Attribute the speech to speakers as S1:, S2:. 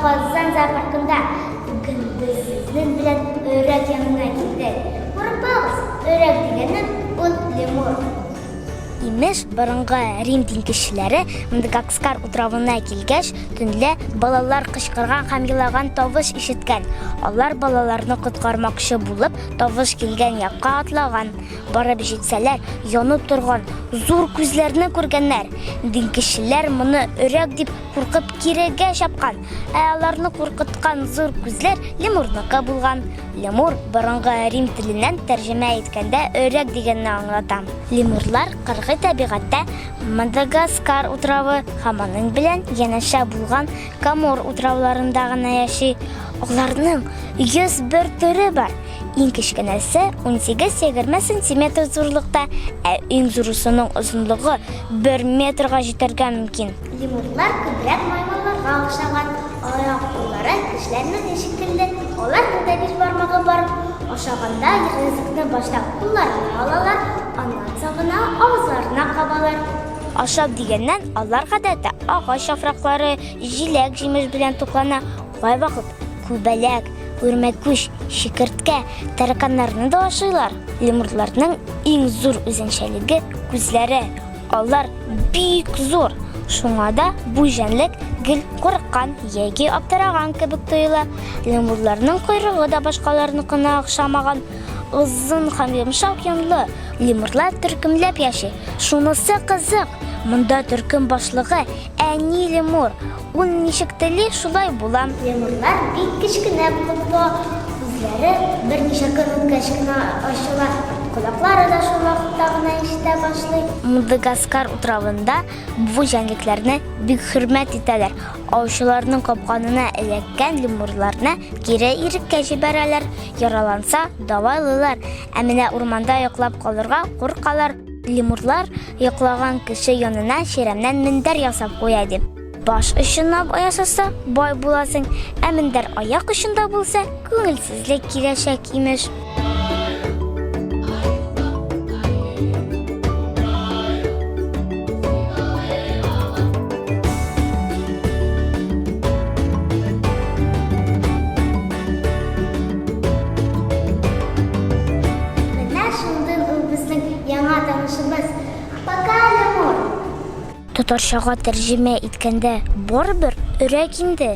S1: Казан зоопаркында. Бүген без сезнең белән өрәк янына килдек. Курыкмагыз, өрәк дигәнем ул лемур. Имеш, борынгы Рим диңгезчеләре Мадагаскар утравына килгәч, төнлә балалар кычкырган һәм елаган тавыш ишеткән. Алар балаларны коткармакчы булып, тавыш килгән якка атлаган. Барып җитсәләр, янып торган зур күзләрне күргәннәр. Диңгезчеләр моны өрәк дип куркып кирегә чапкан. Ә аларны куркыткан зур күзләр лемурныкы булган. Лемур, борынгы рим теленнән тәрҗемә иткәндә өрәк дигәнне аңлата. Лемурлар кыргый табигатьтә Мадагаскар утравы һәм аның белән янәшә булган Комор утрауларында гына яши. Аларның 101 төре бар. Иң кечкенәсе 18-20 сантиметр зурлыкта, ә иң зурысының озынлыгы 1 метрга җитәргә мөмкин. Лемурлар күбрәк маймылларга охшаган. Аяк-куллары кешеләрнеке шикелле, аларның да биш бармагы бар. Ашаганда ризыкны башта кулларына алалар, аннан соң гына авызларына кабалар. Ашау дигәннән, алар гадәттә агач яфраклары, җиләк-җимеш белән туклана, кайвакыт күбәләк, үрмәкүч, чикерткә, тараканнарны да ашыйлар. Лемурларның иң зур үзенчәлеге, күзләре. Алар бик зур, шуңа да бу җәнлек гел курыккан яки аптыраган кебек тоела. Лемурларның койрыгы да башкаларныкына охшамаган, озын һәм йомшак йонлы. Лемурлар төркемләп яши. Шунысы кызык, монда төркем башлыгы әни лемур. Ул ничек тели, шулай була. Лемурлар бик кечкенә булып туа, күзләре берничә көн үткәч кенә ачыла, колаклары да шул вакытта гына ишетә башлый. Мадагаскар утравында бу җәнлекләрне бик хөрмәт итәләр. Аучыларның капканына эләккән лемурларны кире иреккә җибәрәләр, яраланса, дәвалыйлар. Ә менә урманда йоклап калырга куркалар. Лемурлар йоклаган кеше янына чирәмнән мендәр ясап куя ди. Баш очына ясаса, бай буласың, ә мендәр аяк очында булса, күңелсезлек киләчәк, имеш. Менә шундый ул безнең яңа танышыбыз. Пока, Лемур! Татарчага тәрҗемә иткәндә барыбер өрәк инде.